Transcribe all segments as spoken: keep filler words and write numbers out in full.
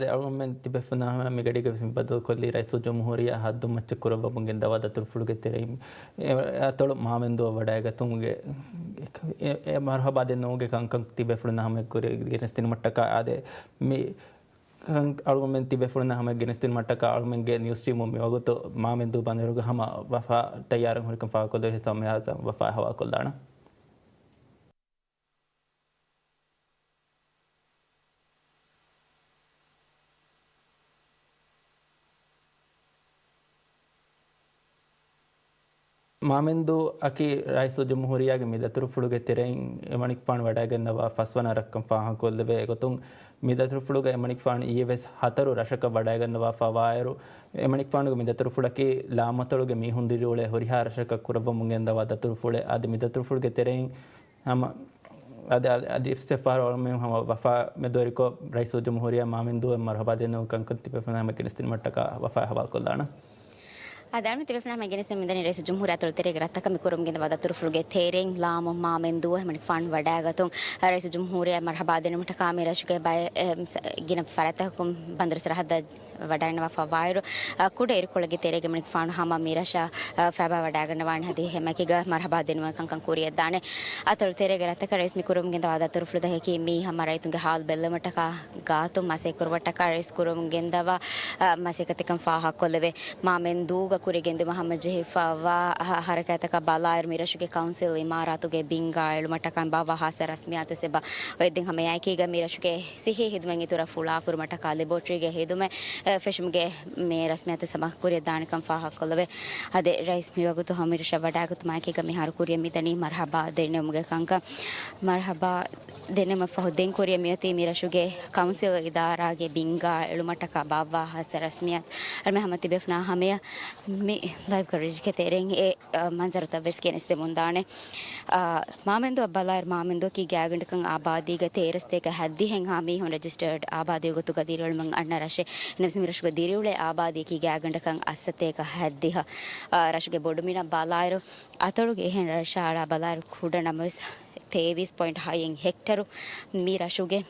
އަޅުގަނޑުމެން ތިބޭފުޅުންނާ ހަމަ މިގަޑީގަ ވެސް މި ބައްދަލުކޮށްލީ ރައީސުލްޖުމްހޫރިއްޔާ ހައްދުން މައްޗަށް ކުރައްވަމުން ގެންދަވާ ދަތުރުފުޅުގެ ތެރެއިން އެ-، އަތޮޅު މާމެންދޫއަށް ވަޑައިގަތުމުގެ އެ-، އެ މަރުހަބާ ދެންނެވުމުގެ ކަންކަން ތިބޭފުޅުންނާ ހަމަ ގެނެސްދިނުމަށްޓަކާ އާދެ، މި ކަން އަޅުގަނޑުމެން ތިބޭފުޅުންނާ ހަމަ ގެނެސްދިނުމަށްޓަކާ އަޅުގަނޑުމެންގެ ނިއުސް ޓީމުން މިވަގުތު މާމެންދޫ ބަނދަރުގަ ހަމަ ވަފާ ތައްޔާރަށް ހުރިކަން ފާހަގަކޮށްލެވި ހިސާބުން ވަފާ ހަވާލުކޮށްލާނަން. މާމެންދޫ އަކީ ރައީސުލްޖުމްހޫރިއްޔާގެ މި ދަތުރުފުޅުގެ ތެރެއިން އެމަނިކުފާނު ވަޑައިގަންނަވާ ފަސްވަނަ ރަށްކަން ފާހަގަކޮށްލެވޭ ގޮތުން، މި ދަތުރުފުޅުގަ އެމަނިކުފާނު އިއްޔެ ވެސް ހަތަރު ރަށަކަށް ވަޑައިގަންނަވާފަވާއިރު، އެމަނިކުފާނުގެ މި ދަތުރުފުޅަކީ ލާމަތޮޅުގެ މީހުން ދިރިއުޅޭ ހުރިހާ ރަށަކަށް ކުރައްވަމުން ގެންދަވާ ދަތުރުފުޅެއް. އަދި މި ދަތުރުފުޅުގެ ތެރެއިން ހަމަ އަދި އަ-، އަދި އިފްސެފާރު އަޅުމެން ހަމަ ވަފާ މެދުވެރިކޮށް، ރައީސުލްޖުމްހޫރިއްޔާ މާމެންދޫއަށް މަރުހަބާ ދެންނެވުން ކަންކަން ތިބޭފުޅުންނާ ހަމަ ގެނެސްދިނުމަށްޓަކާ ވަފާ ހަވާލުކޮށްލާނަން. އަދި އަޅުމެން ތިބޭފުޅުންނާ ހަމަ ގެނެސްދިނުމަށް މިދަނީ ރައީސުލްޖުމްހޫރިއްޔާ އަތޮޅު ތެރޭގެ ރަށްތަކަށް މި ކުރަމުން ގެންދަވާ ދަތުރުފުޅުގެ ތެރެއިން ލާމު މާމެންދޫއަށް އެމަނިކުފާނު ވަޑައިގަތުން، ރައީސުލްޖުމްހޫރިއްޔާ މަރުހަބާ ދިނުމަށްޓަކާ މި ރަށުގެ ބައެއް، އެ، ގިނަ ފަރާތްތަކުން ބަނދަރު ސަރަހައްދަށް ވަޑައިންނަވާފަވާއިރު، އަ، ކުޑަ އިރުކޮޅެއްގެ ތެރޭގަ އެމަނިކުފާނު ހަމަ މި ރަށަށް، އަ، ފައިބާ ވަޑައިގަންނަވާނެ. އަދި ހަމައެކީގަ މަރުހަބާ ދިނުމުގެ ކަންކަން ކުރިއަށްދާނެ. އަތޮޅު ތެރޭގެ ރަށްތަކަށް ރައީސް މި ކުރަމުން ގެންދަވާ ދަތުރުފުޅުތަކަކީ މީ ހަމަ ރައްޔިތުންގެ ހާލު ބެއްލުމަށްޓަކާ ގާތުން މަސައްކަތް ކުރުމަށްޓަކާ ރައީސް ކުރަމުން ގެންދަވާ، އަ، މަސައްކަތެއްކަން ފާހަގަކޮށްލެވޭ. މާމެންދޫގަ ކުރިގެންދިއުމަށް ހަމަޖެހިފަވާ ހަ-، ހަރަކާތްތަކާ ބަލާއިރު، މި ރަށުގެ ކައުންސިލް އިމާރާތުގެ ބިންގާ އެޅުމަށްޓަކާ ބާއްވާ ހާއްސަ ރަސްމިއްޔާތު ސެބަ އޮތް ދެން ހަމައެކީގަ މި ރަށުގެ ސިއްހީ ހިދުމަތް އިތުރަށް ފުޅާކުރުމަށްޓަކާ ލެބޯޓްރީގެ ހިދުމަތް، އެ، ފެށުމުގެ މި ރަސްމިއްޔާތު ސަމާ ކުރިއަށްދާނެކަން ފާހަގަކޮށްލެވޭ. އަދި ރައީސް މިވަގުތު ހަމަ މި ރަށަށް ވަޑައިގަތުމާއެކީގަ މިހާރު ކުރިއަށް މިދަނީ މަރުހަބާ ދެންނެވުމުގެ ކަންކަން. މަރުހަބާ ދެންނެވުމަށްފަހު ދެން ކުރިއަށް މިއޮތީ މި ރަށުގެ ކައުންސިލް އިދާރާގެ ބިންގާ އެޅުމަށްޓަކާ ބާއްވާ ހާއްސަ ރަސްމިއްޔާތު. އަޅުމެން ހަމަ ތިބޭފުޅުންނާ ހަމަޔަށް މި ލައިވް ކަވަރޭޖްގެ ތެރެއިން އެ އަ، މަންޒަރުތައް ވެސް ގެނެސްދެމުންދާނެ. އަ، މާމެންދޫއަށް ބަލާއިރު، މާމެންދޫއަކީ ގާތްގަނޑަކަށް އާބާދީގަ ތޭރަސަތޭކަ ހައްދިހައެއްހާ މީހުން ރެޖިސްޓަރޑް އާބާދީ ގޮތުގަ ދިރިއުޅެމުން އަންނަ ރަށެއް. އެހެނަސް މި ރަށުގަ ދިރިއުޅޭ އާބާދީއަކީ ގާތްގަނޑަކަށް އަށްސަތޭކަ ހައްދިހަ، އަ، ރަށުގެ ބޮޑުމިނަށް ބަލާއިރު، އަތޮޅުގެ އެހެން ރަށާ އަޅާ ބަލާއިރު ކުޑަ ނަމަވެސް ތޭވީސް ޕޮއިންޓް ހައެއް ހެކްޓަރު މި ރަށުގެ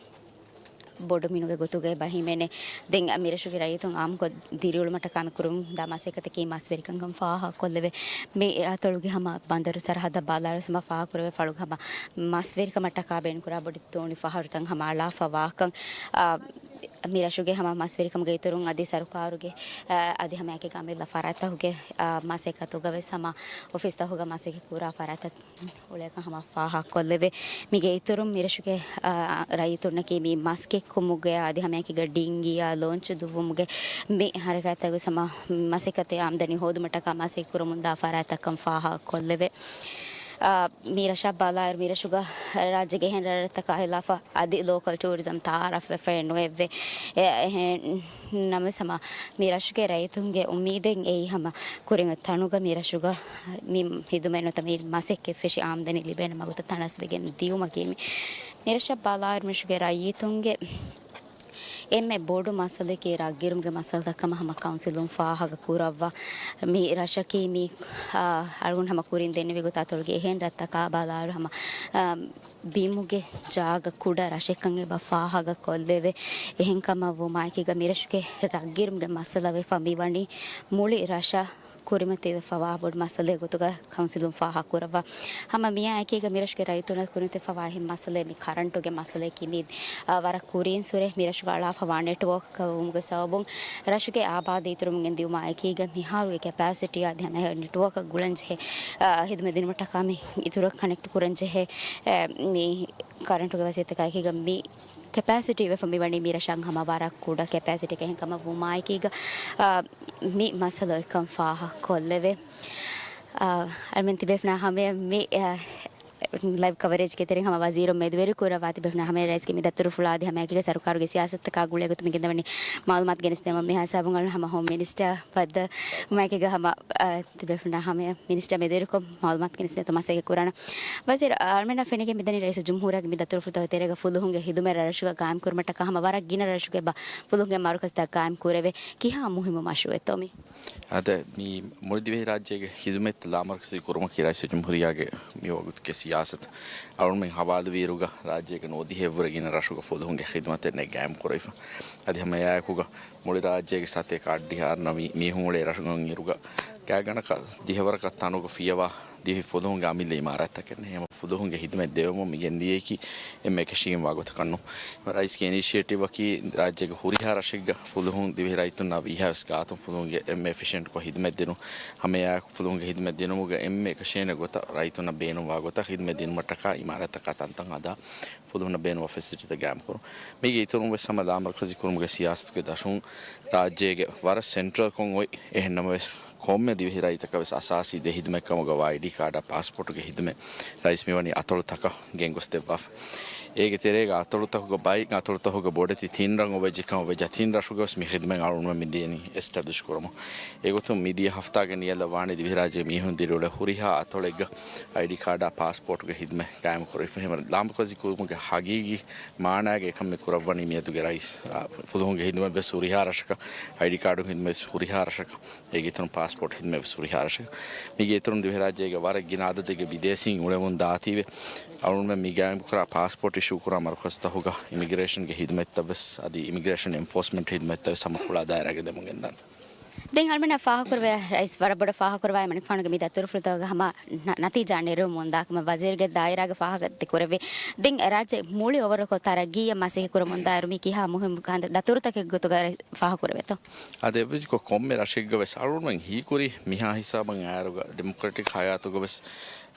ބޮޑުމިނުގެ ގޮތުގައި ބަހީމެނެ. ދެން މިރަށުގެ ރައްޔިތުން އާއްމުކޮށް ދިރިއުޅުމަށްޓަކާ މި ކުރަމުންދާ މަސައްކަތަކީ މަސްވެރިކަންކަން ފާހަގަކޮށްލެވޭ. މި އަތޮޅުގެ ހަމަ ބަނދަރު ސަރަހައްދަށް ބަލާއިރު ހަމަ ފާހަގަކުރެވޭ ފަޅުގަ ހަމަ މަސްވެރިކަމަށްޓަކާ ބޭނުންކުރާ ބޮޑެތި ދޯނި ފަހަރުތައް ހަމަ އަޅާފަވާކަން، އާ، މި ރަށުގެ ހަމަ މަސްވެރިކަމުގެ އިތުރުން އަދި ސަރުކާރުގެ، އާ، އަދި ހަމައެކީގަ އަމިއްލަ ފަރާތްތަކުގެ، އާ، މަސައްކަތުގަ ވެސް ހަމަ އޮފީސްތަކުގަ މަސައްކަތް ކުރާ ފަރާތްތައް އުޅޭކަން ހަމަ ފާހަގަކޮށްލެވޭ. މީގެ އިތުރުން މިރަށުގެ، އާ، ރައްޔިތުންނަކީ މި މަސް ކެއްކުމުގެ އަދި ހަމައެކީގަ ޑިންގީއާ ލޯންޗު ދުއްވުމުގެ މި ހަރަކާތްތަކުގެ ހަމަ މަސައްކަތެއް އާމްދަނީ ހޯދުމަށްޓަކާ މަސައްކަތް ކުރަމުންދާ ފަރާތްތައްކަން ފާހަގަކޮށްލެވޭ. އާ، މި ރަށަށް ބަލާއިރު މިރަށުގަ ރާއްޖޭގެ އެހެން ރަށްތަކާ ހިލާފަށް އަދި ލޯކަލް ޓޫރިޒަމް ތައާރަފްވެފައެއް ނުވެއްވޭ. އެ، އެހެން ނަމަވެސް ހަމަ މި ރަށުގެ ރައްޔިތުންގެ އުއްމީދެއް އެއީ ހަމަ ކުރިން ތަނުގަ މި ރަށުގަ މި ހިދުމަތް ނުވަތަ މި މަސައްކަތް ފެށި އާމްދަނީ ލިބޭނެ މަގުތައް ތަނަސްވެގެން ދިޔުމަކީ މި. މި ރަށަށް ބަލާއިރު މި ރަށުގެ ރައްޔިތުންގެ އެންމެ ބޮޑު މައްސަލައަކީ ރަށްގިރުމުގެ މައްސަލަތައް ކަމަށް ހަމަ ކައުންސިލުން ފާހަގަ ކުރައްވާ. މި ރަށަކީ މި، އާ، އަޅުގަނޑު ހަމަ ކުރިން ދެންނެވި ގޮތަށް އަތޮޅުގެ އެހެން ރަށްތަކާ ބަލާއިރު ހަމަ، އާ، ބިމުގެ ޖާގަ ކުޑަ ރަށެއްކަން އެބަ ފާހަގަ ކޮށްލެވޭ. އެހެން ކަމަށް ވުމާއެކީގަ މިރަށުގެ ރަށްގިރުމުގެ މައްސަލަ ވެފަ މިވަނީ މުޅި ރަށަށް ކުރިމަތިވެފަވާ ބޮޑު މައްސަލައެއް ގޮތުގަ ކައުންސިލުން ފާހަގަ ކުރައްވާ. ހަމަ މިއާއެކީގަ މިރަށުގެ ރައްޔިތުންނަށް ކުރިމަތިވެފަވާ އެހެން މައްސަލައެއް މި ކަރަންޓުގެ މައްސަލައަކީ މި، އާ، ވަރަށް ކުރީން ސުރެ މިރަށުގަ އަޅާފަވާ ނެޓްވޯކް ވުމުގެ ސަބަބުން ރަށުގެ އާބާދީ އިތުރުވަމުން ގެންދިއުމާއެކީގަ މިހާރުގެ ކެޕޭސިޓީ އަދި ހަމަ ނެޓްވޯކަށް ގުޅަންޖެހޭ، އާ، ހިދުމަތް ދިނުމަށްޓަކާ މި އިތުރަށް ކަނެކްޓް ކުރަންޖެހޭ، އެ، މި ކަރަންޓުގެ ވަސީލަތަކާއެކީގަ މި ކެޕޭސިޓީ ވެފަ މިވަނީ މި ރަށަށް ހަމަ ވަރަށް ކުޑަ ކެޕޭސިޓީއެއް އެހެން ކަމަށް ވުމާއެކީގަ، އާ، މި މައްސަލަ އޮތްކަން ފާހަގަ ކޮށްލެވޭ. އާ، އަޅުމެން ތިބޭފުނާ ހަމަޔަށް މި، އާ، ލައިވް ކަވަރޭޖްގެ ތެރެއިން ހަމަ ވަޒީރު މެދުވެރި ކުރައްވާ ތިބޭފުނާ ހަމަޔަށް ރައީސްގެ މި ދަތުރުފުޅާ އަދި ހަމައެކީގަ ސަރުކާރުގެ ސިޔާސަތުތަކާ ގުޅޭގޮތުން މި ގެންދަވަނީ މައުލޫމާތު ގެނެސްދެމުން މިހާ ހިސާބުން އަޅުން ހަމަ ހޯމް މިނިސްޓަރ ބައްދަލުވުމާއެކީގަ ހަމަ، އާ، ތިބޭފުނާ ހަމަޔަށް މިނިސްޓަރ މެދުވެރިކޮށް މައުލޫމާތު ގެނެސްދޭތޯ މަސައްކަތް ކުރާނަން. ވަޒީރު، އަޅުމެންނަށް ފެނިގެން މިދަނީ ރައީސުލްޖުމްހޫރިއްޔާގެ މި ދަތުރުފުޅުތަކުގެ ތެރޭގަ ފުލުހުންގެ ހިދުމަތް ރަށުގަ ގާއިމް ކުރުމަށްޓަކާ ހަމަ ވަރަށް ގިނަ ރަށުގެ ބަ-، ފުލުހުންގެ މަރުކަޒުތައް ގާއިމް ކުރެވޭ. ކިހާ މުހިއްމު މަޝްރޫއެއްތޯ މީ؟ އަދި މި މުޅިދިވެހިރާއްޖޭގެ ހިދުމަތްތައް ލާމަރުކަޒީ ކުރުމަކީ ރައީސުލްޖުމްހޫރިއްޔާގެ މިވަގުތުގެ ސި ރިޔާސަތު އަޅުގަނޑުމެން ހަވާލުވިއިރުގަ ރާއްޖޭގެ ނުވަދިހަ އެއްވުރެ ގިނަ ރަށުގަ ފުލުހުންގެ ޚިދުމަތެއް ނެތް ގާއިމް ކުރެވިފަ. އަދި ހަމަ އެއާއެކުގަ މުޅި ރާއްޖޭގެ ސަތޭކަ އަށްޑިހަ އަށް ނަވަ މީހުން އުޅޭ ރަށުގަ އިރުގަ ގާތްގަނޑަކަށް ދިހަވަރަކަށް ތަނުގަ ފިޔަވާ ދިވެހި ފުލުހުންގެ އަމިއްލަ އިމާރާތްތަކެއް ނެތް. ހަމަ ފުލުހުންގެ ޚިދުމަތް ދެވެމުން މި ގެންދިޔައީކީ އެންމެ އެކަށީގެންވާ ގޮތަކަށް ނޫން. ރައީސްގެ އިނިޝިއޭޓިވްއަކީ ރާއްޖޭގެ ހުރިހާ ރަށެއްގަ ފުލުހުން ދިވެހި ރައްޔިތުންނާ ވީހާވެސް ގާތުން ފުލުހުންގެ އެންމެ އެފިޝިއެންޓްކޮށް ޚިދުމަތް ދިނުން. ހަމައެއާއެކު ފުލުހުންގެ ޚިދުމަތް ދިނުމުގަ އެންމެ އެކަށޭނެ ގޮތަށް ރައްޔިތުންނަށް ބޭނުންވާ ގޮތަށް ޚިދުމަތް ދިނުމަށްޓަކާ އިމާރާތްތަކާ ތަންތަން ހަދާ ފުލުހުންނަށް ބޭނުންވާ ފެސިލިޓީތައް ގާއިމްކުރުން. މީގެ އިތުރުން ވެސް ހަމަ ލާމަރުކަޒީ ކުރުމުގެ ސިޔާސަތުގެ ދަށުން ރާއްޖޭގެ ވަރަށް ސެންޓްރަލްކޮށް އޮތް އެހެންނަމަވެސް ކޮންމެ ދިވެހި ރައްޔިތަކަށް ވެސް އަސާސީ ދެ ޚިދުމަތްކަމުގަ އައިޑީ ކާޑާ ޕާސްޕޯޓުގެ ޚިދުމަތް ރައީސް މިވަނީ އަތޮޅުތަކަށް ގެންގޮސްދެއްވާފަ. އޭގެ ތެރޭގަ އަތޮޅުތަކުގަ ބައި، އަތޮޅުތަކުގަ ބޮޑެތި ތިން ރަށް އޮވެއްޖެކަމަށް ވެއްޖެ ތިން ރަށުގަ ވެސް މި ޚިދުމަތް އަޅުގަނޑުމެން މި ދިޔަނީ އެސްޓަބްލިޝް ކުރަމުން. އެގޮތުން މިދިޔަ ހަފްތާގެ ނިޔަލަށް ވާނީ ދިވެހިރާއްޖޭގެ މީހުން ދިރިއުޅޭ ހުރިހާ އަތޮޅެއްގަ އައިޑީ ކާޑާ ޕާސްޕޯޓުގެ ޚިދުމަތް ގާއިމު ކުރެވިފަ. ހަމަ ލާމަރުކަޒީ ކުރުމުގެ ހަގީގީ މާނާގައި އެކަން މި ކުރައްވަނީ މިއަދުގެ ރައީސް، އާ، ފުލުހުންގެ ޚިދުމަތް ވެސް ހުރިހާ ރަށަކަށް، އައިޑީ ކާޑުގެ ޚިދުމަތް ވެސް ހުރިހާ ރަށަކަށް، އޭގެ އިތުރުން ޕާސްޕޯޓް ޚިދުމަތް ވެސް ހުރިހާ ރަށަކަށް. މީގެ އިތުރުން ދިވެހިރާއްޖޭގެ ވަރަށް ގިނަ އަދަދެއްގެ ބިދޭސީން އުޅެމުން ދާތީވެ، އަޅުގަނޑުމެން މި ގާއިމުކުރާ ޕާސްޕޯޓް އިޝޫ ކުރާ މަރުކަޒުތަކުގަ އިމިގްރޭޝަންގެ ޚިދުމަތްތައް ވެސް އަދި އިމިގްރޭޝަން އެންފޯސްމަންޓް ޚިދުމަތްތައް ވެސް ހަމަ ފުޅާ ދާއިރާގަ ދެމުން ގެންދާނެ. ދެން އަޅުމެންނަށް ފާހަގަކުރެވޭ، ރައީސް ވަރަށް ބޮޑަށް ފާހަގަކުރައްވާ އެމަނިކުފާނުގެ މި ދަތުރުފުޅުތަކުގަ ހަމަ ނަ-، ނަތީޖާ ނެރެވުމުން ދާ ކަމަށް ވަޒީރުގެ ދާއިރާގެ ފާހަގަ ދެ ކުރެއްވި. ދެން ރާއްޖެ މުޅި އޯވަރޯލްކޮށް ތަރައްގީއަށް މަސައްކަތް ކުރަމުން ދާއިރު މި ކިހާ މުހިއްމު ކަންތައް ދަތުރުތަކެއް ގޮތުގަ ރައީސް ފާހަގަކުރެވޭތޯ؟ އަދި އެއްވެސް ކޮ-، ކޮންމެ ރަށެއްގަ ވެސް އަޅުގަނޑުމެން ހީކުރީ މިހާ ހިސާބަށް އައިއިރުގަ ޑިމޮކްރެޓިކް ހަޔާތުގަ ވެސް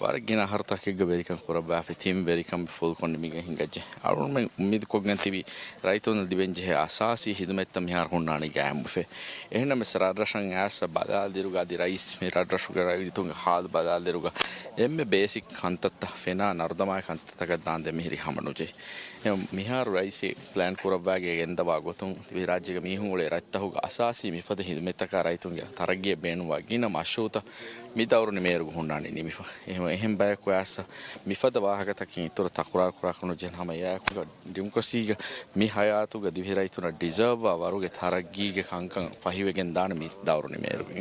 ވަރަށް ގިނަ އަހަރުތަކެއްގަ ވެރިކަން ކުރައްވާފަ ތިން ވެރިކަން ފުލްކޮށް ނިމިގެން ހިނގައްޖެ. އަޅުގަނޑުމެން އުއްމީދުކޮށްގެން ތިބީ ރައްޔިތުންނަށް ލިބެންޖެހޭ އަސާސީ ޚިދުމަތްތައް މިހާރު ހުންނާނީ ގާއިމުވެފަ. އެހެންނަމަވެސް ރަށްރަށަށް އައިސް ބަލާލިއިރުގަ އަދި ރައީސް މި ރަށްރަށުގެ ރައްޔިތުންގެ ހާލު ބަލާލިއިރުގަ އެންމެ ބޭސިކް ކަންތައްތައް ފެނާ ނަރުދަމާއި ކަންތައްތަކަށް ދާންދެން މިހިރީ ހަމަނުޖެހި. އެ މިހާރު ރައީސް ޕްލޭން ކުރައްވާގެ ގެންދަވާ ގޮތުން ދިވެހިރާއްޖޭގެ މީހުން އުޅޭ ރަށްތަކުގަ އަސާސީ މިފަދަ ޚިދުމަތްތަކާ ރައްޔިތުންގެ ތަރައްގީއަށް ބޭނުންވާ ގިނަ މަޝްރޫއުތައް މި ދައުރު ނިމޭއިރުގަ ހުންނާނީ ނިމިފަ. އެހެން، އެހެން ބަޔަކު އައިސް މިފަދަ ވާހަކަތަކެއް އިތުރަށް ތަކުރާރު ކުރާކަށް ނުޖެހޭ. ހަމަ އެއާއެކުގަ ޑިމޮކްރަސީގެ މި ހަޔާތުގަ ދިވެހިރައްޔިތުންނަށް ޑިޒާވްވާ ވަރުގެ ތަރައްގީގެ ކަންކަން ފަހިވެގެން ދާނެ މި ދައުރު ނިމޭއިރުގަ.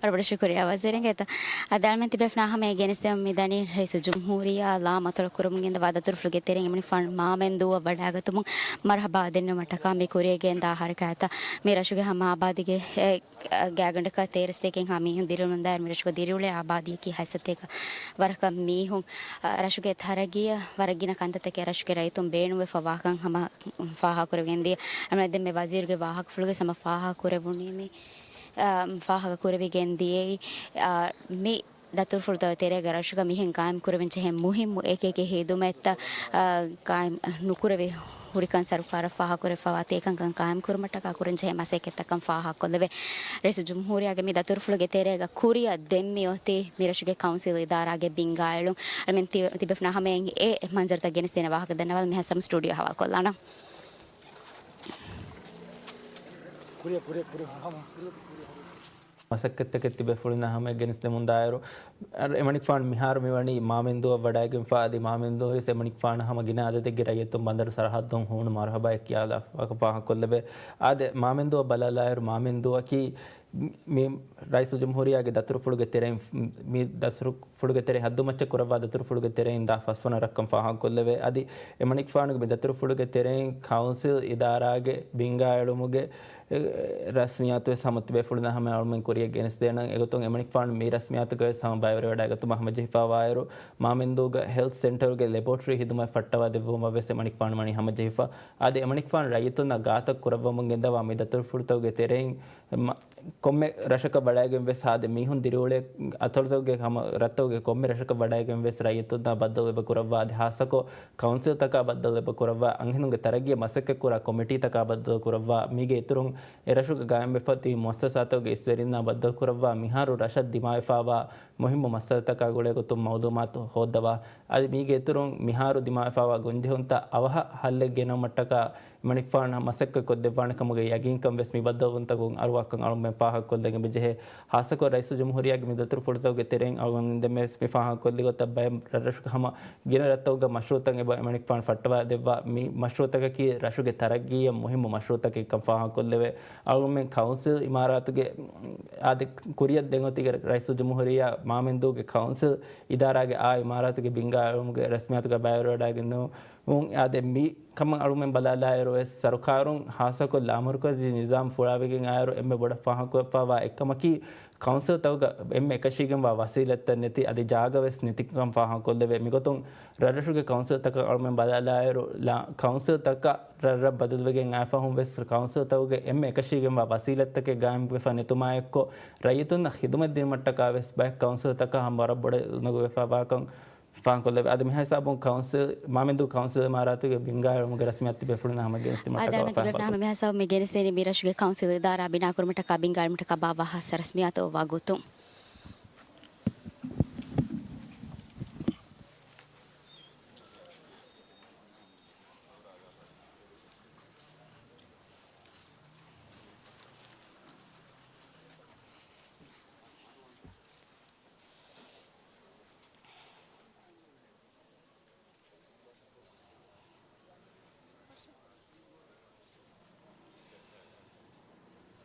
ވަރަށް ބޮޑަށް ޝުކުރިއްޔާ ވަޒީރު އިނގޭތޯ. އަދި އަޅުމެން ތިބޭފުޅުންނާ ހަމަޔަށް ގެނެސްދެމުން މިދަނީ ރައީސުލްޖުމްހޫރިއްޔާ ލާމަތޮޅަށް ކުރަމުން ގެންދަވާ ދަތުރުފުޅުގެ ތެރެއިން އެމަނިކުފާނު މާމެންދޫއަށް ވަޑައިގަތުމުން މަރުހަބާ ދެންނެވުމަށްޓަކާ މި ކުރިޔަށް ގެންދާ ހަރަކާތްތައް މި ރަށުގެ ހަމަ އާބާދީގެ އެ، ގާތްގަނޑަކަށް ތޭރަ ސަތޭކައިންހާ މީހުން ދިރިއުޅުން ދާއިރު މި ރަށުގަ ދިރިއުޅޭ އާބާދީއަކީ ހަތް ސަތޭކަ ވަރަކަށް މީހުން. އަ، ރަށުގެ ތަރައްގީއަށް ވަރަށް ގިނަ ކަންތައްތަކެއް ރަށުގެ ރައްޔިތުން ބޭނުންވެފަ ވާކަން ހަމަ ފާހަގަކުރެވިގެން ދިޔަ. އަޅުމެން ދެންމެ ވަޒީރުގެ ވާހަކަފުޅުގަ ހަމަ ފާހަގަކުރެވުނީ މި، އަ، ފާހަގަކުރެވިގެން ދިޔައީ، އަ، މި ދަތުރުފުޅުތަކުގެ ތެރޭގަ ރަށުގަ މިހެން ގާއިމްކުރެވެންޖެހޭ މުހިއްމު އެކި އެކި ހިދުމަތްތައް، އާ، ގާއިމް ނުކުރެވި ހުރިކަން ސަރުކާރަށް ފާހަގަކުރެވިފައިވާތީ އެކަންކަން ގާއިމްކުރުމަށްޓަކާ ކުރަންޖެހޭ މަސައްކަތްތަކަން ފާހަގަކޮށްލެވޭ. ރައީސުލްޖުމްހޫރިއްޔާގެ މި ދަތުރުފުޅުގެ ތެރޭގަ ކުރިއަށް ދެން މިއޮތީ މި ރަށުގެ ކައުންސިލް އިދާރާގެ ބިންގާއެޅުން. އަޅުމެން ތި-، ތިބޭފުޅުންނާ ހަމަޔަށް އެ މަންޒަރުތައް ގެނެސްދޭނެ ވާހަކަ ދަންނަވާލަން މިހާ ސަމް ސްޓޫޑިއޯ ހަވާލުކޮށްލާނަން. މަސައްކަތްތަކެއް ތިބޭފުޅުންނާ ހަމަޔަށް ގެނެސްދެމުން ދާއިރު، އަ، އެމަނިކުފާނު މިހާރު މިވަނީ މާމެންދޫއަށް ވަޑައިގެންފަ އަދި މާމެންދޫ ވެސް އެމަނިކުފާނު ހަމަ ގިނަ އަދަދެއްގެ ރައްޔިތުން ބަނދަރު ސަރަހައްދުން ހޫނު މަރުހަބާއެއް ކިޔާލާ ފާހަގަކޮށްލެވޭ. އާދެ، މާމެންދޫއަށް ބަލާލާއިރު މާމެންދޫއަކީ މި ރައީސުލްޖުމްހޫރިއްޔާގެ ދަތުރުފުޅުގެ ތެރެއިން، މި ދަތުރުފުޅުގެ ތެރެ ހައްދުމައްޗަށް ކުރައްވާ ދަތުރުފުޅުގެ ތެރެއިން ދާ ފަސްވަނަ ރަށްކަން ފާހަގަކޮށްލެވޭ. އަދި އެމަނިކުފާނުގެ މި ދަތުރުފުޅުގެ ތެރެއިން ކައުންސިލް އިދާރާގެ ބިންގާއެޅުމުގެ އެ، ރަސްމިއްޔާތުވެސް ހަމަ ތިބޭފުޅުންނާ ހަމަ އަޅުމެން ކުރިޔަށް ގެނެސްދޭނަން. އެގޮތުން އެމަނިކުފާނު މި ރަސްމިއްޔާތުގައިވެސް ހަމަ ބައިވެރިވަޑައިގަތުމަށް ހަމަޖެހިފައިވާއިރު، މާމެންދޫގަ ހެލްތް ސެންޓަރުގެ ލެބޯޓްރީ ހިދުމަތް ފައްޓަވާ ދެއްވުމަށްވެސް އެމަނިކުފާނު ވަނީ ހަމަޖެހިފަ. އާދެ، އެމަނިކުފާނު ރައްޔިތުންނަށް ގާތަށް ކުރައްވަމުން ގެންދަވާ މި ދަތުރުފުޅުތަކުގެ ތެރެއިން މަ-، ކޮންމެ ރަށަކަށް ވަޑައިގެން ވެސް އާދެ، މީހުން ދިރިއުޅޭ އަތޮޅުތަކުގެ ހަމަ ރަށްތަކުގެ ކޮންމެ ރަށަކަށް ވަޑައިގެން ވެސް ރައްޔިތުންނާ ބައްދަލުވެބަ ކުރައްވާ، އަދި ހާއްސަކޮށް ކައުންސިލްތަކާ ބައްދަލުވެބަ ކުރައްވާ، އަންހެނުންގެ ތަރައްގީއަށް މަސައްކަތްކުރާ ކޮމިޓީތަކާ ބައްދަލުކުރައްވާ، މީގެ އިތުރުން އެރަށުގަ ގާއިމްވެފަ ތިބި މުއައްސަސާތަކުގެ އިސްވެރިންނާ ބައްދަލުކުރައްވާ، މިހާރު ރަށަށް ދިމާވެފައިވާ މުހިއްމު މައްސަލަތަކާ ގުޅޭގޮތުން މައުލޫމާތު ހޯއްދަވާ، އަދި މީގެ އިތުރުން މިހާރު ދިމާވެފައިވާ ގޮންޖެހުންތައް އަވަހަށް ހައްލެއް ގެނައުމަށްޓަކާ އެމަނިކުފާނު މަސައްކަތް ކޮށްދެއްވާނެ ކަމުގެ ޔަގީންކަން ވެސް މި ބައްދަލުވުންތަކުން އަރުވާކަން އަޅުމެން ފާހަގަކޮށްލަން އެބަޖެހޭ. ހާއްސަކޮށް ރައީސުލްޖުމްހޫރިއްޔާގެ މި ދަތުރުފުޅުތަކުގެ ތެރެއިން އަޅުގަނޑުމެން ދެން ވެސް މި ފާހަގަކޮށްލި ގޮތަށް ބައެއް ރަށްރަށުގެ ހަމަ ގިނަ ރަށްތަކުގަ މަޝްރޫއުތައް އެބަ އެމަނިކުފާނު ފައްޓަވާ ދެއްވާ މި މަޝްރޫއުތަކަކީ ރަށުގެ ތަރައްގީއަށް މުހިއްމު މަޝްރޫއުތަކެއްކަން ފާހަގަކޮށްލެވޭ. އަޅުމެން ކައުންސިލް އިމާރާތުގެ އާދެ ކުރިއަށް ދެން އޮތީގެ ރައީސުލްޖުމްހޫރިއްޔާ މާމެންދޫގެ ކައުންސިލް އިދާރާގެ އާ އިމާރާތުގެ ބިންގާ އެޅުމުގެ ރަސްމިއްޔާތުގަ ބައިވެރިވަޑައިގެން އާދެ، މި ކަމަށް އަޅުމެން ބަލާލާއިރު ވެސް، ސަރުކާރުން ހާއްސަކޮށް ލާމަރުކަޒީ ނިޒާމް ފުޅާވެގެން އާއިރު އެންމެ ބޮޑަށް ފާހަގަކޮށްފައިވާ އެއްކަމަކީ، ކައުންސިލްތަކުގަ އެންމެ އެކަށީގެންވާ ވަސީލަތްތައް ނެތި، އަދި ޖާގަ ވެސް ނެތިކަން ފާހަގަކޮށްލެވޭ. މިގޮތުން ރަށްރަށުގެ ކައުންސިލްތަކަށް އަޅުމެން ބަލާލާއިރު، ލާ-، ކައުންސިލްތަކަށް ރަށްރަށް ބަދަލުވެގެން އައިފަހުން ވެސް، ކައުންސިލްތަކުގެ އެންމެ އެކަށީގެންވާ ވަސީލަތްތަކެއް ގާއިމްވެފަ ނެތުމާއެއްކޮށް، ރައްޔިތުންނަށް ޚިދުމަތް ދިނުމަށްޓަކާ ވެސް ބައެއް ކައުންސިލްތަކަށް ހަމަ ވަރަށް ބޮޑަށް ނުގޮވެފައިވާކަން ފާހަގަކޮށްލެވޭ. އަދި މިހާ ހިސާބުން ކައުންސިލް، މާމެންދޫ ކައުންސިލް އިމާރާތުގެ ބިންގާ އެޅުމުގެ ރަސްމިއްޔާތު ތިބޭފުޅުންނާ ހަމަ ގެނެސްދިނުމަށްޓަކާ އާދެ، އަޅުގަނޑު ތިބޭފުޅުންނާ ހަމަ މިހާ ހިސާބުން މި ގެނެސްދެނީ މި ރަށުގެ ކައުންސިލް އިދާރާ ބިނާކުރުމަށްޓަކާ ބިންގާ އެޅުމަށްޓަކާ ބާއްވާ ހާއްސަ ރަސްމިއްޔާތު އޮއްވާ ގޮތުން.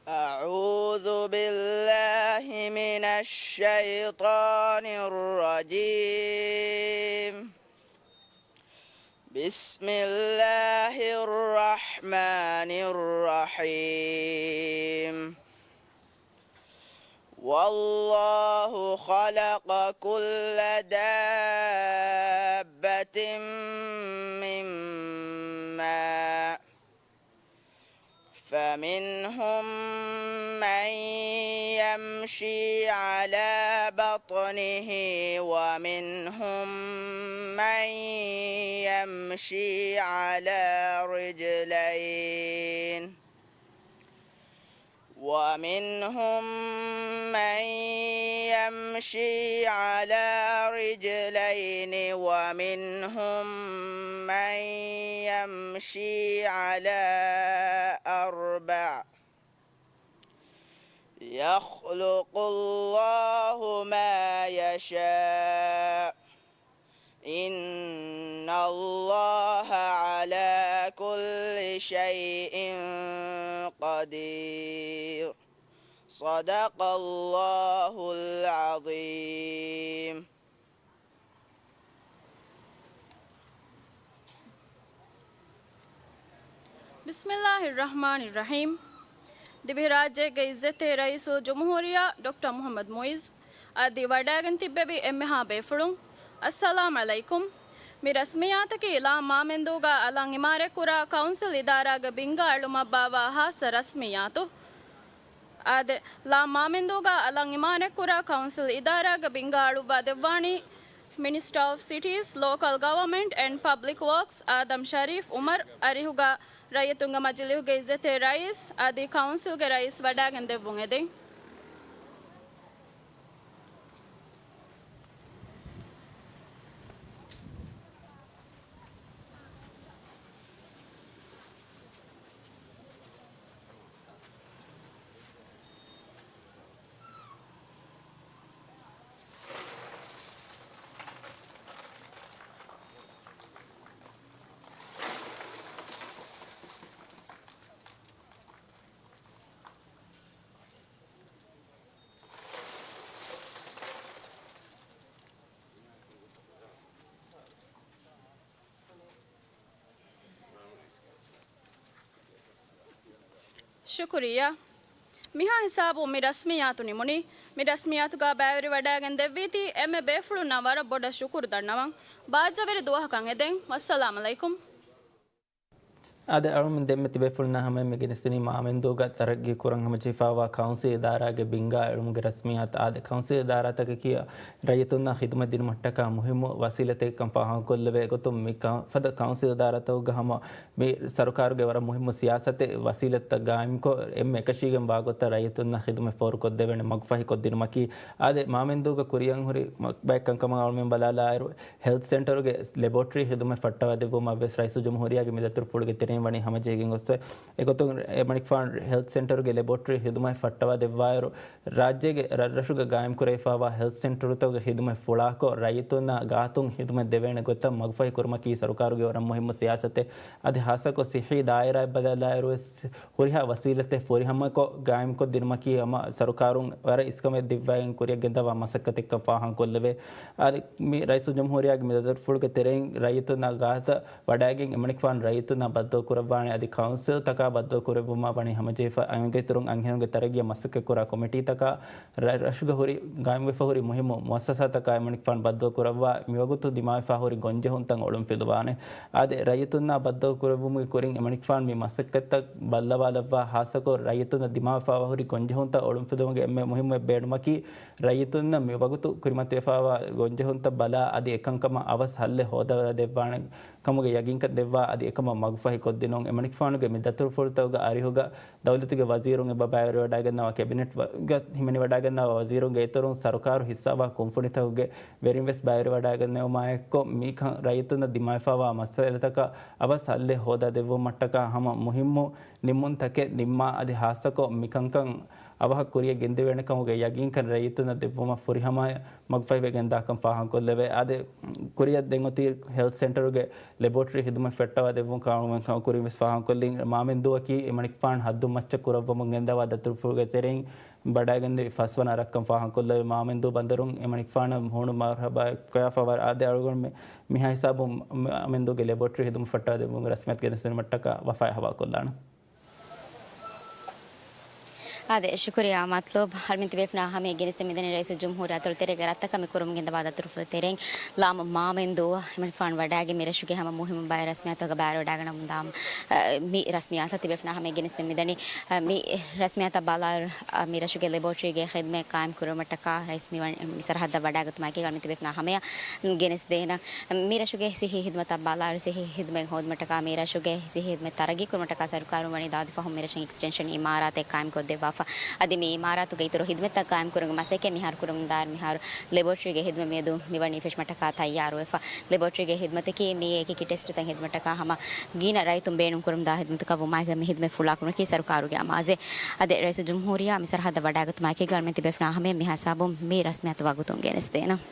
أعوذ بالله من الشيطان الرجيم. بسم الله الرحمن الرحيم. والله خلق كل دابة من ماء فمنهم من يمشي على بطنه ومنهم من يمشي على رجلين ومنهم من يمشي على رجلين ومنهم من يمشي على أربع يخلق الله ما يشاء إن الله على كل شيء قدير. صدق الله العظيم. بسم الله الرحمن الرحيم. ދިވެހިރާއްޖޭގެ އިއްޒަތްތެރި ރައީސުލްޖުމްހޫރިއްޔާ ޑޮކްޓަރ މުޙައްމަދު މުޢިއްޒު އަދި ވަޑައިގެން ތިއްބެވި އެންމެހާ ބޭފުޅުން، އައްސަލާމް ޢަލައިކުމް. މި ރަސްމިއްޔާތަކީ ލާ މާމެންދޫގަ އަލަށް އިމާރަތްކުރާ ކައުންސިލް އިދާރާގެ ބިންގާ އެޅުމަށް ބާއްވާ ހާއްސަ ރަސްމިއްޔާތު. އާދެ، ލާ މާމެންދޫގަ އަލަށް އިމާރަތްކުރާ ކައުންސިލް އިދާރާގެ ބިންގާ އަޅުއްވާ ދެއްވާނީ މިނިސްޓަރ އޮފް ސިޓީސް، ލޯކަލް ގަވަރމަންޓް އެންޑް ޕަބްލިކް ވޯކްސް އާދަމް ޝަރީފް އުމަރު އަރިހުގަ ރައްޔިތުންގެ މަޖިލީހުގެ އިއްޒަތްތެރި ރައީސް އަދި ކައުންސިލްގެ ރައީސް ވަޑައިގެން ދެއްވުން އެދެން. ޝުކުރިއްޔާ. މިހާ ހިސާބުން މި ރަސްމިއްޔާތު ނިމުނީ. މި ރަސްމިއްޔާތުގަ ބައިވެރިވަޑައިގެން ދެއްވީތީ އެންމެ ބޭފުޅުންނަށް ވަރަށް ބޮޑަށް ޝުކުރު ދަންނަވަން. ބާއްޖަވެރި ދުވަހަކަށް އެދެން. ވައްސަލާމް ޢަލައިކުމް. އާދެ، އަޅުމެން ދެންމެ ތިބޭފުޅުންނާ ހަމައިން މި ގެނެސްދިނީ މާމެންދޫގަ ތަރައްގީ ކުރަން ހަމަޖެހިފައިވާ ކައުންސިލް އިދާރާގެ ބިންގާ އެޅުމުގެ ރަސްމިއްޔާތު. އާދެ، ކައުންސިލް އިދާރާތަކަކީ ރައްޔިތުންނަށް ޚިދުމަތް ދިނުމަށްޓަކާ މުހިއްމު ވަސީލަތެއްކަން ފާހަގަކޮށްލެވޭ ގޮތުން މި ކަ-، ފަދަ ކައުންސިލް އިދާރާތަކުގަ ހަމަ މި ސަރުކާރުގެ ވަރަށް މުހިއްމު ސިޔާސަތެއް ވަސީލަތްތައް ގާއިމްކޮށް، އެންމެ އެކަށީގެން ވާގޮތަށް ރައްޔިތުންނަށް ޚިދުމަތް ފޯރުކޮށްދެވޭނެ މަގުފަހިކޮށްދިނުމަކީ. އާދެ، މާމެންދޫގަ ކުރިއަށް ހުރި މަ-، ބައެއް ކަންކަމަށް އަޅުމެން ބަލާލާއިރު، ހެލްތް ސެންޓަރުގެ ލެބޯޓްރީ ޚިދުމަތް ފައްޓަވާދެއްވުމަށް ވެސް ރައީސުލްޖުމްހޫރިއްޔާގެ މި ދަތުރުފުޅުގެ ތެރެއިން ވަނީ ހަމަޖެހިގެން ގޮސްފަ. އެގޮތުން އެމަނިކުފާނު ހެލްތު ސެންޓަރުގެ ލެބޯޓްރީ ހިދުމަތް ފައްޓަވާ ދެއްވާއިރު، ރާއްޖޭގެ ރަށްރަށުގަ ގާއިމްކުރެވިފާވާ ހެލްތު ސެންޓަރުތަކުގެ ހިދުމަތް ފުޅާކޮށް، ރައްޔިތުންނާ ގާތުން ހިދުމަތް ދެވޭނެ ގޮތަށް މަގުފަހި ކުރުމަކީ ސަރުކާރުގެ ވަރަށް މުހިއްމު ސިޔާސަތެއް. އަދި ހާއްސަކޮށް ސިއްހީ ދާއިރާއަށް ބަލާލާއިރުވެސް، ހުރިހާ ވަސީލަތެއް ފުރިހަމަކޮށް ގާއިމްކޮށް ދިނުމަކީ ހަމަ ސަރުކާރުން ވަރަށް އިސްކަމެއް ދެއްވައިގެން ކުރިއަށް ގެންދަވާ މަސައްކަތެއްކަން ފާހަގަކޮށްލެވޭ. އަދި މި ރައީސުލްޖުމްހޫރިއްޔާގެ މި ދަތުރުފުޅުގެ ތެރެއިން ރައްޔިތުންނާ ގާތަށް ވަޑައިގެން އެމަނިކުފާނު ރައްޔިތުންނާ ބައްދަލުކުރައްވާނެ. އަދި ކައުންސިލްތަކާ ބައްދަލުކުރެއްވުމާ ވަނީ ހަމަޖެހިފަ. އަނގައިތުރުން އަންހެނުންގެ ތަރައްގީއަށް މަސައްކަތްކުރާ ކޮމިޓީތަކާ، ރަށްރަށުގަ ހުރި ގާއިމްވެފަ ހުރި މުހިއްމު މުއައްސަސާތަކާ އެމަނިކުފާނު ބައްދަލުކުރައްވާ، މިވަގުތު ދިމާވެފާ ހުރި ގޮންޖެހުންތައް އޮޅުންފިލުވާނެ. އާދެ، ރައްޔިތުންނާ ބައްދަލުކުރެއްވުމުގެ ކުރިން އެމަނިކުފާނު މި މަސައްކަތްތައް ބައްލަވާލައްވާ، ހާއްސަކޮށް ރައްޔިތުންނަށް ދިމާވެފާވާ ހުރި ގޮންޖެހުންތައް އޮޅުންފިލުވުމުގެ އެންމެ މުހިއްމު ބޭނުމަކީ، ރައްޔިތުންނަށް މިވަގުތު ކުރިމަތިވެފާވާ ގޮންޖެހުންތައް ބަލާ، އަދި އެކަންކަމަށް އަވަސް ހައްލެއް ހޯދަދެއްވާނެ ކަމުގެ ޔަގީންކަން ދެއްވާ، އަދި އެކަމަށް މަގުފަހި ކޮށްދިނުން. އެމަނިކުފާނުގެ މި ދަތުރުފުޅުތަކުގެ އަރިހުގަ ދައުލަތުގެ ވަޒީރުން އެބަ ބައިވެރިވަޑައިގަންނަވާ، ކެބިނެޓްގަ ހިމެނިވަޑައިގަންނަވާ ވަޒީރުންގެ އިތުރުން ސަރުކާރު ހިއްސާވާ ކުންފުނިތަކުގެ ވެރިން ވެސް ބައިވެރިވަޑައިގަންނެވުމާއެއްކޮށް، މިކަން ރައްޔިތުންނަށް ދިމާވެފާވާ މައްސަލަތަކަށް އަވަސް ހައްލެއް ހޯދާދެއްވުމަށްޓަކާ ހަމަ މުހިއްމު ނިންމުންތަކެއް ނިންމާ، އަދި ހާއްސަކޮށް މިކަންކަން އަވަހަށް ކުރިޔަށް ގެންދެވޭނެ ކަމުގެ ޔަގީންކަން ރައްޔިތުންނަށް ދެއްވުމަށް ފުރިހަމަޔަށް މަގުފަހިވެގެންދާކަން ފާހަގަކޮށްލެވޭ. އާދެ، ކުރިޔަށް ދެން އޮތީ ހެލްތު ސެންޓަރުގެ ލެބޯޓްރީ ހިދުމަތް ފައްޓަވާ ދެއްވުން ކާނުނު ކަމަށް ކުރިން ވެސް ފާހަގަކޮށްލިން. މާމެންދޫއަކީ އެމަނިކުފާނު ހައްދުން މައްޗަށް ކުރައްވަމުން ގެންދަވާ ދަތުރުފުޅުގެ ތެރެއިން ވަޑައިގެންދެވި ފަސްވަނަ ރަށްކަން ފާހަގަކޮށްލެވޭ. މާމެންދޫ ބަނދަރުން އެމަނިކުފާނަށް ހޫނު މަރުހަބާ ކޮޔާފަ ވަރަށް އާދެ އަޅުގަނޑު މި، މިހާ ހިސާބުން މާމެންދޫގެ ލެބޯޓްރީ ހިދުމަތް ފައްޓަވާ ދެއްވުމުގެ ރަސްމިއްޔާތު ގެނެސްދިނުމަށްޓަކާ ވަފާ އެއް ހަވާލުކޮށްލާނަން. އާދެ، ޝުކުރިއްޔާ މަތްލޫބް. އަޅުމެން ތިބޭފުޅުންނާ ހަމަޔަށް ގެނެސްދެމުން މިދަނީ ރައީސުލްޖުމްހޫރިއްޔާ އަތޮޅު ތެރޭގަ ރަށްތަކަށް މި ކުރަމުން ގެންދަވާ ދަތުރުފުޅު ތެރެއިން ލާމު މާމެންދޫ އެމަނިކުފާނު ވަޑައިގެން މި ރަށުގެ ހަމަ މުހިއްމު ބައެއް ރަސްމިއްޔާތުތަކަށް ބައިވެރިވަޑައިގަންނަވަމުންދާ، އަ، މި ރަސްމިއްޔާތަށް ތިބޭފުޅުންނާ ހަމަޔަށް ގެނެސްދެމުން މިދަނީ. އަ، މި ރަސްމިއްޔާތަށް ބަލާއިރު، އަ، މި ރަށުގެ ލެބޯޓްރީގެ ޚިދުމަތް ޤާއިމް ކުރުމަށްޓަކާ ރައީސް މި ވަން-، މި ސަރަހައްދަށް ވަޑައިގަތުމާއެކީގަ އަޅުމެން ތިބޭފުޅުންނާ ހަމަޔަށް ގެނެސްދޭނަން. މި ރަށުގެ ސިއްހީ ހިދުމަތަށް ބަލާއިރު، ސިއްހީ ހިދުމަތް ހޯދުމަށްޓަކާ މި ރަށުގެ ސިއްހީ ހިދުމަތް ތަރައްގީ ކުރުމަށްޓަކާ ސަރުކާރުން ވަނީ ދާދި ފަހުން މި ރަށަށް އެކްސްޓެންޝަން އިމާރާތެއް ޤާއިމްކޮށްދެއްވާފަ. އަދި މި އިމާރާތުގެ އިތުރު ހިދުމަތްތައް ޤާއިމްކުރުމުގެ މަސައްކަތް މިހާރު ކުރަމުންދާއިރު މިހާރު ލެބޯޓްރީގެ ހިދުމަތް މިއަދު މިވަނީ ފެށުމަށްޓަކާ ތައްޔާރުވެފަ. ލެބޯޓްރީގެ ހިދުމަތަކީ މިއީ އެކި ޓެސްޓުތައް ހެދުމަށްޓަކާ ހަމަ ގިނަ ރައްޔިތުން ބޭނުން ކުރަމުންދާ ހިދުމަތަކަށް ވުމާއެކު މި ހިދުމަތް ފުޅާކުރުމަކީ ސަރުކާރުގެ އަމާޒެއް. އަދި ރައީސުލްޖުމްހޫރިއްޔާ މި ސަރަހައްދަށް ވަޑައިގަތުމާއެކީގަ އަޅުމެން ތިބޭފުޅުންނާ ހަމަޔަށް މިހާ ހިސާބުން މި ރަސްމިއްޔާތު ވަގުތުން ގެނެސްދޭނަން.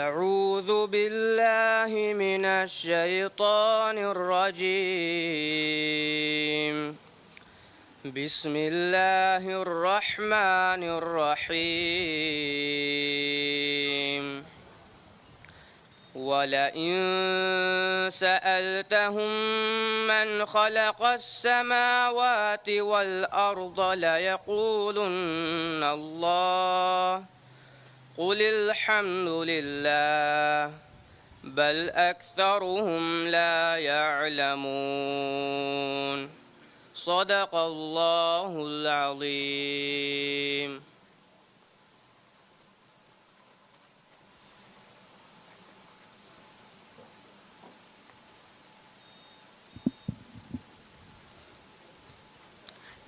أعوذ بالله من الشيطان الرجيم. بسم الله الرحمن الرحيم. ولئن سألتهم من خلق السماوات والأرض ليقولن الله. قل الحمد لله بل أكثرهم لا يعلمون. صدق الله العظيم.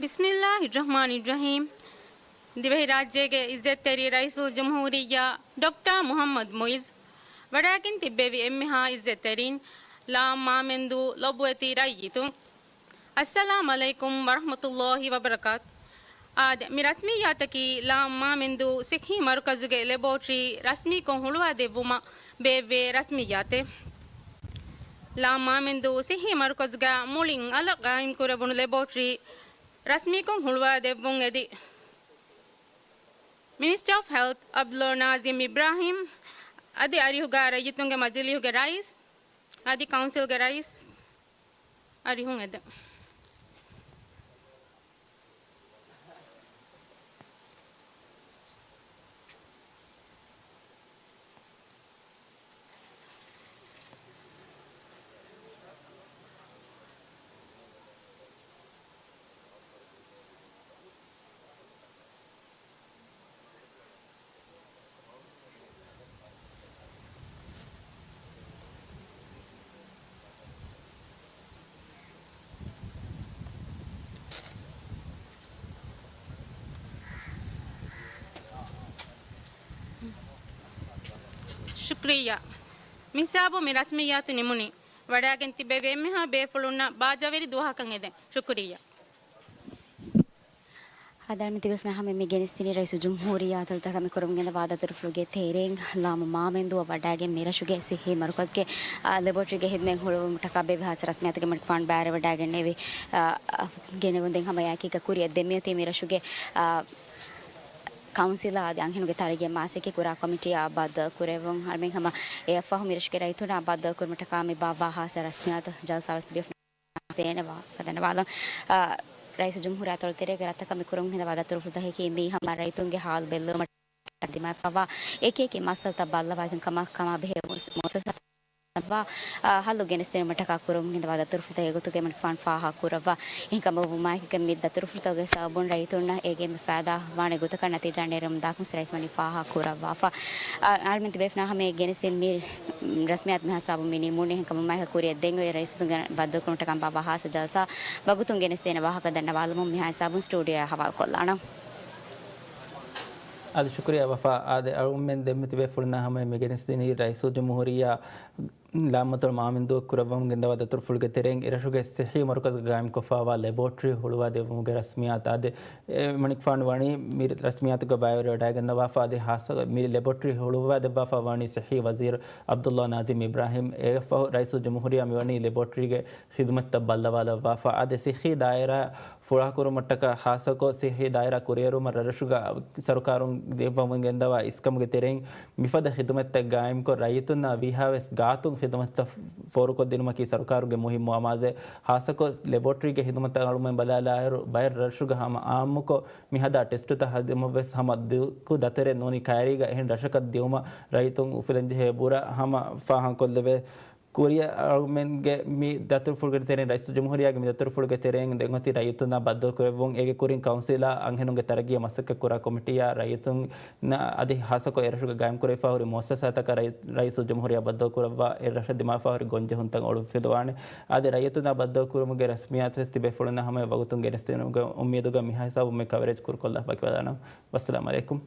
بسم الله الرحمن الرحيم. ދިވެހިރާއްޖޭގެ އިއްޒަތްތެރި ރައީސުލްޖުމްހޫރިއްޔާ ޑޮކްޓަރ މުޙައްމަދު މުޢިއްޒު، ވަޑައިގެން ތިއްބެވި އެންމެހާ އިއްޒަތްތެރިން، ލާމް މާމެންދޫ ލޮބުވެތި ރައްޔިތުން، އައްސަލާމް ޢަލައިކުމް ވަރަޙްމަތުﷲި ވަބަރަކާތު. އާދެ، މި ރަސްމިއްޔާތަކީ ލާމް މާމެންދޫ ޞިއްޙީ މަރުކަޒުގެ ލެބޯޓްރީ ރަސްމީކޮށް ހުޅުވާދެއްވުމަށް ބޭއްވޭ ރަސްމިއްޔާތެއް. ލާމް މާމެންދޫ ޞިއްޙީ މަރުކަޒުގަ މުޅިން އަލަށް ޤާއިމްކުރެވުނު ލެބޯޓްރީ ރަސްމީކޮށް ހުޅުވާދެއްވުން އެދި. މިނިސްޓަރ އޮފް ހެލްތް އަބްދުﷲ ނާޒިމް އިބްރާހިމް އަދި އަރިހުގަ ރައްޔިތުންގެ މަޖިލީހުގެ ރައީސް އަދި ކައުންސިލްގެ ރައީސް އަރިހުން އެދެން. ޝުކުރިއްޔާ. މިހިސާބުން މި ރަސްމިއްޔާތު ނިމުނީ. ވަޑައިގެން ތިބެވި އެންމެހާ ބޭފުޅުންނަށް ބާއްޖަވެރި ދުވަހަކަށް އެދެން. ޝުކުރިއްޔާ. ހަދާން ތިބެފުނާ ހަމަ މި ގެނެސްދިނީ ރައީސުލްޖުމްހޫރިއްޔާ އަތޮޅުތަކަށް މި ކުރަމުން ގެންދަވާ ދަތުރުފުޅުގެ ތެރެއިން ލާމު މާމެންދޫއަށް ވަޑައިގެން މި ރަށުގެ ސިއްހީ މަރުކަޒުގެ، އާ، ލެބޯޓްރީގެ ހިދުމަތް ހުޅުވުމަށްޓަކާ ބޭއްވި ހާއްސަ ރަސްމިއްޔާތުގެ މަނިކުފާނު ބައިވެރިވެވަޑައިގެންނެވި، އާ، ގެނެވުން ދެން ހަމަ އެއާއެކީގަ ކުރިއަށް ދެމިއޮތީ މި ރަށުގެ، އާ، ކައުންސިލާ އަދި އަންހެނުންގެ ތަރައްގީއަށް މާސައްކަތް ކުރާ ކޮމިޓީއާ ބައްދަލު ކުރެވުން. އަޅުމެން ހަމަ އެއަށްފަހު މި ރަށުގެ ރައްޔިތުންނާ ބައްދަލު ކުރުމަށްޓަކާ މި ބާއްވާ ހާއްސަ ރަސްމިއްޔާތު ޖަލްސާވެސް ތިބޭފުނާ ދޭނެ ވާހަކަ ދަންނަވާލަން. އާ، ރައީސުލްޖުމްހޫރިއްޔާ އަތޮޅު ތެރޭގެ ރަށްތަކަށް މި ކުރަމުން ގެންދަވާ ދަތުރުފުޅުތަކަކީ މީ ހަމަ ރައްޔިތުންގެ ހާލު ބެއްލެވުމަށް ދިމާވެފަވާ އެކި އެކި މައްސަލަތައް ބައްލަވާ އެކަންކަމާ ބެހޭ މުއައްސަސާތައް ހައްލު ގެނެސްދިނުމަށްޓަކާ ކުރަމުން ގެންދަވާ ދަތުރުފުޅުތަކެއް ގޮތުގައި މަނިކުފާނު ފާހަގަ ކުރައްވާ. އެހެންކަމަށް ވުމާއެކީގަ މި ދަތުރުފުޅުތަކުގެ ސަބަބުން ރައްޔިތުންނަށް އޭގެ މި ފައިދާ ވާނެ ގޮތަކަށް ނަތީޖާ ނެރުމުން ދާކަން ރައީސް ވަނީ ފާހަގަ ކުރައްވާފަ. އަ، އަޅުމެން ތިބޭފުނާ ހަމަ ގެނެސްދިން މި ރަސްމިއްޔާތު މިހާ ހިސާބުން މި ނިމުނީ. އެހެންކަމުން މާތް ކުރިއަށް ދެން އޮތް ރައީސުގެ ބައްދަލުކުރުމަށްޓަކާ ބާއްވާ ހާއްސަ ޖަލްސާ ވަގުތުން ގެނެސްދޭނެ ވާހަކަ ދަންނަވާލަމުން މިހާ ހިސާބުން ސްޓޫޑިއޯއާ ހަވާލުކޮށްލާނަން. އާދެ، ޝުކުރިއްޔާ ވަފާ. އާދެ، އަޅުމެން ދެންމެ ތިބޭފުޅުންނާ ހަމަ މި ގެނެސްދިނީ ރައީސުލްޖުމްހޫރިއްޔާ ލާމަތޮޅު މާމެންދޫ ކުރައްވަމުން ގެންދަވާ ދަތުރުފުޅުގެ ތެރެއިން އެރަށުގެ ސިއްހީ މަރުކަޒުގަ ގާއިމްކޮށްފައިވާ ލެބޯޓްރީ ހުޅުވާ ދެއްވުމުގެ ރަސްމިއްޔާތު. އާދެ، އެ މަނިކުފާނު ވަނީ މި ރަސްމިއްޔާތުގަ ބައިވެރިވެވަޑައިގެންދަވާފަ. އަދި ހާއްސަ މި ލެބޯޓްރީ ހުޅުވާ ދެއްވާފަ ވަނީ ސިއްހީ ވަޒީރު އަބްދުﷲ ނާޒިމް އިބްރާހިމް. އެއަށްފަހު ރައީސުލްޖުމްހޫރިއްޔާ މިވަނީ ލެބޯޓްރީގެ ޚިދުމަތްތައް ބައްލަވާލައްވާފަ. އާދެ، ސިއްހީ ދާއިރާ ފުޅާކުރުމަށްޓަކާ ހާއްސަކޮށް ސިއްހީ ދާއިރާ ކުރިއެރުމަށް ރަށުގަ ސަރުކާރުން ދެއްވަމުން ގެންދަވާ އިސްކަމުގެ ތެރެއިން މިފަދަ ޚިދުމަތްތައް ގާއިމްކޮށް، ރައްޔިތުންނާ ވީހާވެސް ގާތުން ޚިދުމަތްތައް ފޯރުކޮށްދިނުމަކީ ސަރުކާރުގެ މުހިއްމު އަމާޒެއް. ހާއްސަކޮށް ލެބޯޓްރީގެ ޚިދުމަތަށް އަޅުމެން ބަލާލާއިރު، ބައެއް ރަށުގަ ހަމަ އާއްމުކޮށް މި ހަދާ ޓެސްޓުތައް ހަދުމަށްވެސް ހަމަ ދިގު ދަތުރެއް ނޫނީ ކައިރީގަ އެހެން ރަށަކަށް ދިއުމަށް ރައްޔިތުން އުފުލެންޖެހޭ ބުރަ ހަމަ ފާހަގަކޮށްލެވޭ. ކުރިއަށް އަޅުމެންގެ މި ދަތުރުފުޅުގެ ތެރެއިން، ރައީސުލްޖުމްހޫރިއްޔާގެ މި ދަތުރުފުޅުގެ ތެރެއިން ދެން އޮތީ ރައްޔިތުންނާ ބައްދަލުކުރެއްވުން. އޭގެ ކުރިން ކައުންސިލާ އަންހެނުންގެ ތަރައްގީއަށް މަސައްކަތް ކުރާ ކޮމިޓީއާ ރައްޔިތުންނަށް އަދި ހާއްސަކޮށް އެރަށުގަ ގާއިމްކުރެވިފަ ހުރި މުއައްސަސާތަކަށް ރައީ-، ރައީސުލްޖުމްހޫރިއްޔާ ބައްދަލުކުރައްވާ އެ ރަށަށް ދިމާވެފަ ހުރި ގޮންޖެހުންތައް އޮޅުއްވިލުވާނެ. އާދެ، ރައްޔިތުންނާ ބައްދަލުކުރުމުގެ ރަސްމިއްޔާތުވެސް ތިބޭފުޅުންނަށް ހަމަ ވަގުތުން ގެނެސްދިނުމުގެ އުއްމީދުގަ މިހާ ހިސާބުން މި ކަވަރޭޖް ކުރުކޮށްލާފަ ވަކިވެލާނަން. ވައްސަލާމް އަލައިކުމް.